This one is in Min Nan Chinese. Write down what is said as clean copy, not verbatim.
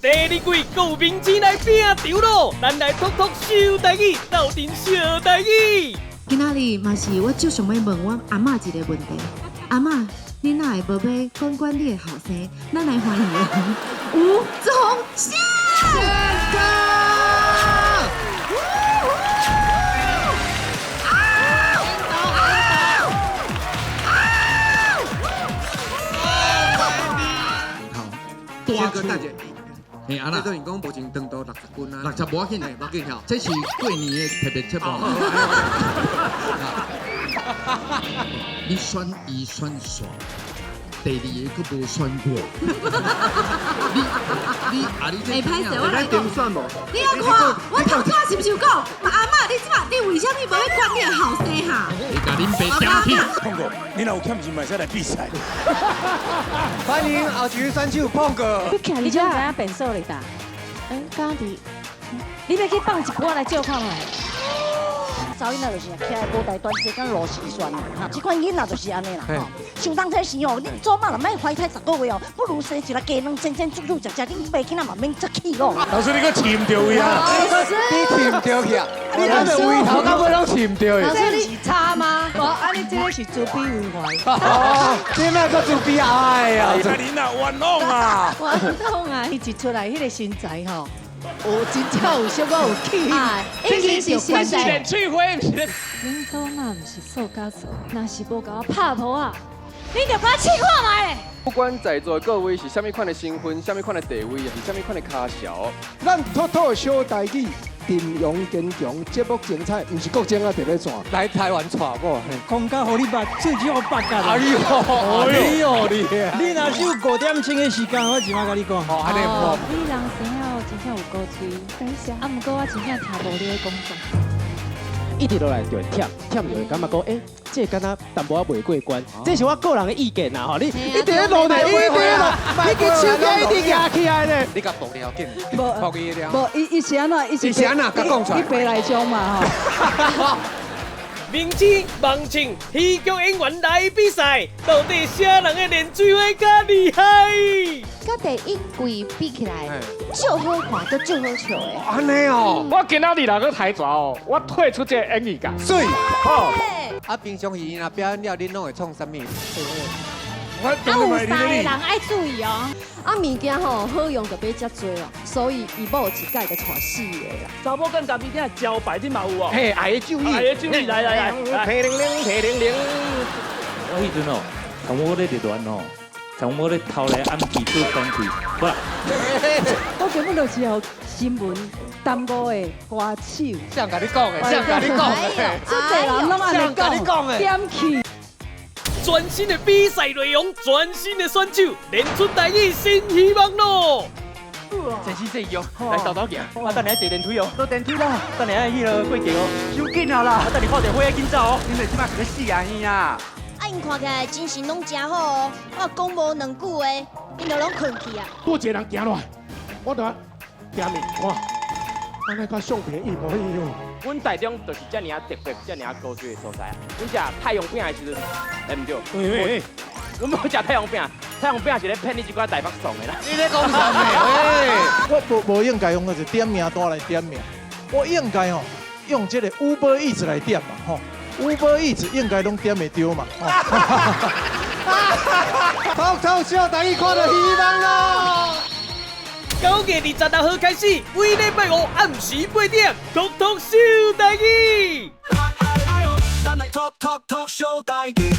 第二季閣有明星來拼場咯，咱來talk talk 小台語，鬥陣小台語。今仔日嘛是我足想欲問阮阿嬤一個問題，阿嬤，你哪會無欲管管你的後生？咱來歡迎吳宗憲。憲哥。大哥大姐，嘿，啊啦，这都是讲目前长度60斤啊，60無要緊，無要緊吼。這是過年的特別節目。你選伊選煞，第二个閣無選我。你你啊你這，會歹勢，我來點選無？你有看，我頭拄仔是毋是有講？阿嬤，你這馬你為啥物無欲管你的後生哈？你共恁爸點去？碰哥，你若有欠錢，嘛會使來比賽。歡迎後一位選手碰哥。你徛你敢知影便所咧呾？欸，家己，你欲去放一晡來借看覓？查某囡仔就是徛在舞台端坐，敢螺絲旋啦，哈，這款囡仔就是按呢啦，吼。像當初時哦，恁祖媽若莫懷胎10個月哦，不如生一个雞卵，煎煎煮煮食食，恁爸囡仔嘛免遮氣咯。老師，你閣飼毋著伊啊？你飼毋著去啊？你敢會胃頭到尾攏飼毋著？老師，你是差嗎？無，啊，你這個是慈悲為懷。哦，你莫閣慈悲哎呀！你若冤枉啊！冤枉啊！伊一出來，彼個身材吼。有真正有小可有氣，已經是身材。練喙花，毋是咧。恁祖媽毋是塑膠做，若是無共我拍破啊，你就共我試看覓咧。不管在座的各位是啥物款的身份、啥物款的地位，抑是啥物款的跤潲，咱talk talk 小台語，陣容堅強，節目精彩，毋是國政啊，佇咧轉。來台灣娶某，講甲予你捌，最少捌甲。哎呦，哎呦你，你若是有5點鐘的時間，我這馬共你講。哦，按呢無。你人生了真正有古錐，啊，毋過我真正聽無你咧講啥。一直落來就會忝，忝就會感覺講，欸，這個敢若淡薄仔袂過關，這是我個人的意見啦，吼，你一直咧落咧，一直咧落，你個手機一直舉起來咧，你共爆料緊，爆伊了。無，伊伊是按怎？伊是按怎？共講出來。伊白內障嘛，吼。明星、網紅、戲劇演員來比賽，到底啥人的練水話較厲害？佮第一季比起來，足好看，閣足好笑的。按呢哦，我今仔日若閣抬蛇哦，我退出這個演藝界。水，好。啊，平常時𪜶若表演了，恁攏會創啥物？啊，有三个人愛注意哦。啊，物件吼好用就買遮濟哦，所以伊某一擺就娶四个啦。查某囝咖啡店招牌你嘛有哦？嘿，愛的注意，愛的注意，來來來，提零零提零零。我彼陣哦，從我咧熱戀哦，從我咧偷來暗記做功課，無啦。我根本就是予新聞耽誤的歌手。誰共你講的？誰共你講的？這濟人攏按呢講，點去。全新的比賽內容，全新的選手，練出台語新希望咯！真心誠意哦，來豆豆行，啊，等下坐電梯哦，坐電梯啦，等下去彼過橋哦，傷緊啊啦，啊，等下看著火仔緊走哦，你們這馬是咧死阿兄啊！啊，𪜶看起來精神攏誠好哦，我講無兩句話，𪜶就攏睏去啊。拄一個人行落來，我就行面看，按呢佮相片一模一樣。阮台中就是遮爾特別、遮爾高水的所在啊！阮食太陽餅的時陣，欸毋對，阮無食太陽餅，太陽餅是咧騙你這寡台北爽的啦。你咧講啥物？我無應該用那個點名單來點名，我應該吼用這個 Uber Eats 來點嘛吼，Uber Eats 應該攏點會著嘛。talk talk 小台語看著希望咯。9月26號開始，每禮拜五暗時8點，talk talk 小台語。咱來talk talk talk 小台語。